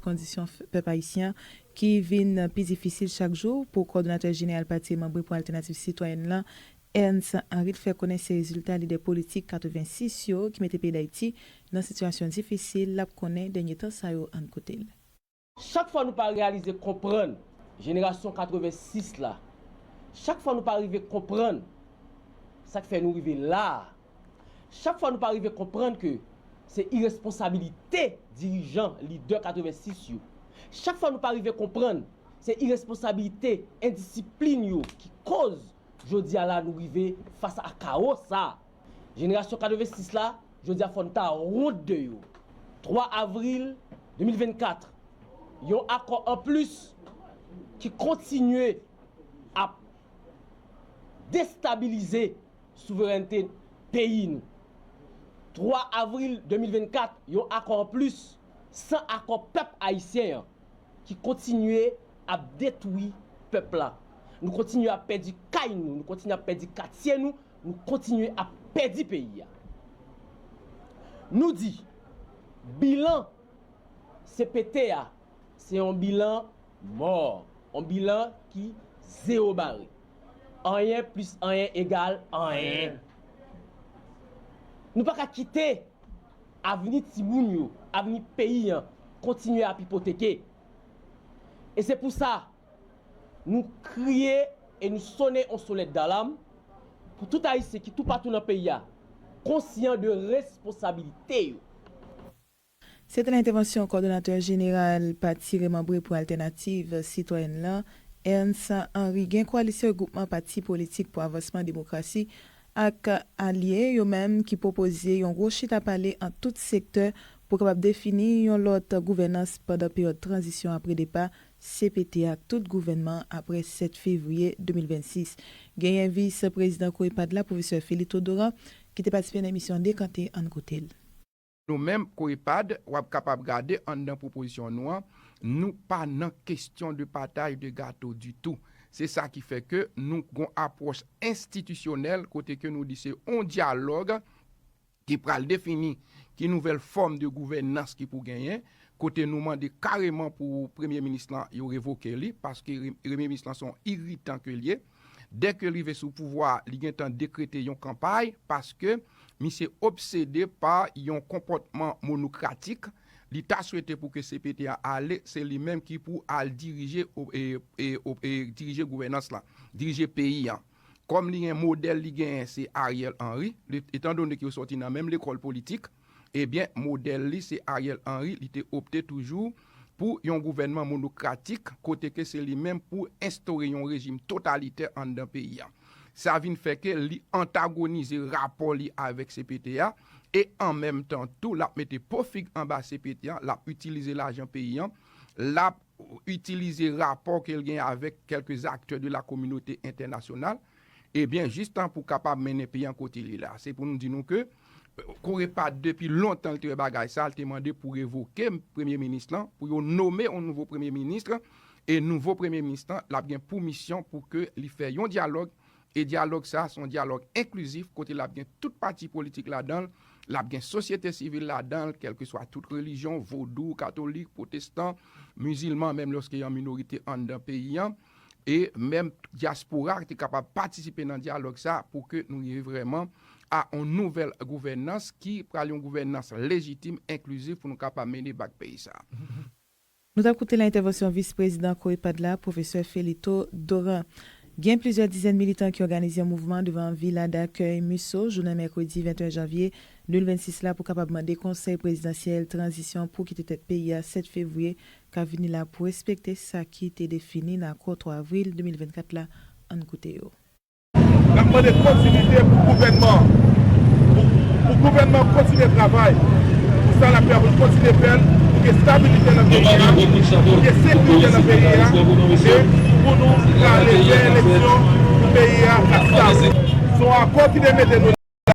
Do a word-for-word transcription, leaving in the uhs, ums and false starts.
Kondisyon pèp ayisyen an ki vin pi difisil chak jou pou kòdonatè jeneral pati Manbre pou Altènativ Sitwayèn lan, Ernst Henry, fè konnen se rezilta lidè politik katrevensis yo ki mete peyi Dayiti nan sitiyasyon difisil l ap konnen dènye tan sa yo. Ann koute l. Chak fwa nou pa reyalize konprann jenerasyon katrevensis la, chak fwa nou pa rive konprann sa k fè nou rive la a, chak fwa nou pa rive konprann ke se iresponsabilite dirijan, lidè katrevensis yo, chak fwa nou pa rive konprann se iresponsabilite, endisiplin yo ki koz jodi a la nou rive fas a kawo sa a. Jenerasyon katrevensis la, jodi a fò n ta wont de yo. Twa avril de mil vennkat, yon akò anplis ki kontinye ap destabilize souverènte peyi nou. Twa avril de mil vennkat, yon akò anplis san akò pèp ayisyen an ki kontinye ap detwi pèp la. Nou kontinye ap pèdi kay nou, nou kontinye ap pèdi katye nou, nou kontinye ap pèdi peyi a. Nou di, bilan C P T a, se yon bilan mò, yon bilan ki zewo bare. Anyen plis anyen egal anyen. Nou pa ka kite avni timoun yo, avni peyi an, kontinye ap ipoteke. E se pou sa, nou kriye e nou sonnen yon sonèt dalam pou tout Ayisyen ki toupatou nan peyi a konsyan de responsabilite yo. Se te la entèvansyon kòdonatè jeneral pati Remanbre pou Altènativ Sitwayèn lan, Ernst Henry. Gen koalisyon regroupman pati politik pou avansman demokrasi ak alye yo menm ki pwopoze yon gwo chita pale ant tout sektè pou kapab defini yon lòt gouvènans pandan peryòd tranzisyon apre depa C P T ak tout gouvènman apre sèt fevriye de mil vennsis. Genyen vis prezidan Korepad la, pwofesè Felito Doran, ki te patisipe nan emisyon Dekante. Ann koute l. Nou menm, Korepad, w ap kapab gade anndan pwopozisyon nou an, nou pa nan kesyon de pataj de gato ditou. Se sa ki fè ke nou gon apwòch enstitisyonèl kote ke nou di se on dyalòg ki pral defini ki nouvèl fòm de gouvènans ki pou genyen, kote nou mande kareman pou premye minis lan yo revoke li, paske re-, premye minis lan se yon iritan ke l ye. Dè ke l rive sou pouvwa, li gentan dekrete yon kanpay, paske misye obsede pa yon konpòtman monokratik. Li ta swete pou ke C P T a ale, se li menm ki pou al dirije, o-, e, e, o-, e, dirije gouvènans lan, dirije peyi an. Kòm li gen modèl li genyen, se Ariel Henry, li, etan done ke yo sòti nan menm lekòl politik, ebyen, modèl li, se Ariel Henry, li te opte toujou pou yon gouvènman monokratik, kote ke se li menm pou enstore yon rejim totalitè anndan peyi a. Sa vin fè ke li antagonize rapò li avèk C P T a, e an menm tan tou, l ap mete po fig anba C P T a, l ap itilize lajan peyi a, l ap itilize rapò ke l gen avèk kèlke aktè de la kominote entènasyonal, ebyen, jistan pou kapab mennen peyi an kote li la. Se pou nou di nou ke, eh, Korepad, depi lontan, l te wè bagay sa, l te mande pou revoke premye minis lan, pou yo nome yon nouvo premye minis, e nouvo premye minis lan, l ap gen pou misyon pou ke li fè yon dyalòg, e dyalòg sa, se yon dyalòg enklizif, kote l ap gen tout pati politik ladan l, l ap gen sosyete sivil ladan l, kèlkeswa tout relijyon, vodou, katolik, pwotestan, mizilman, menm lòske y an minorite anndan peyi an, e menm dyaspora ki te kapab patisipe nan dyalòg sa pou ke nou rive vrèman a yon nouvèl gouvènans ki pral yon gouvènans lejitim, enklizif pou nou kapab mennen bak peyi sa. Nou t ap koute la entèvansyon vis prezidan Korepad la, pwofesè Felito Doran. Gen plizyè dizèn militan ki òganize yon mouvman devan Villa d'Accueil Musso, jounen mèkredi venteyen janvye de mil vennsis la, pou kapab mande konsèy prezidansyèl tranzisyon pou kite tèt peyi a sèt fevriye k ap vini la pou respekte sa ki te defini nan akò twa avril de mil vennkat la. Ann koute yo. N ap mande kontinite pou gouvènman, pou, pou gouvènman kontinye travay pou sa l ap fè, pou l kontinye fè l, pou gen stabilite nan peyi a, pou gen sekirite nan peyi a, e pou nou prale vè eleksyon pou peyi a ka stab. Se yon akò ki te mete nou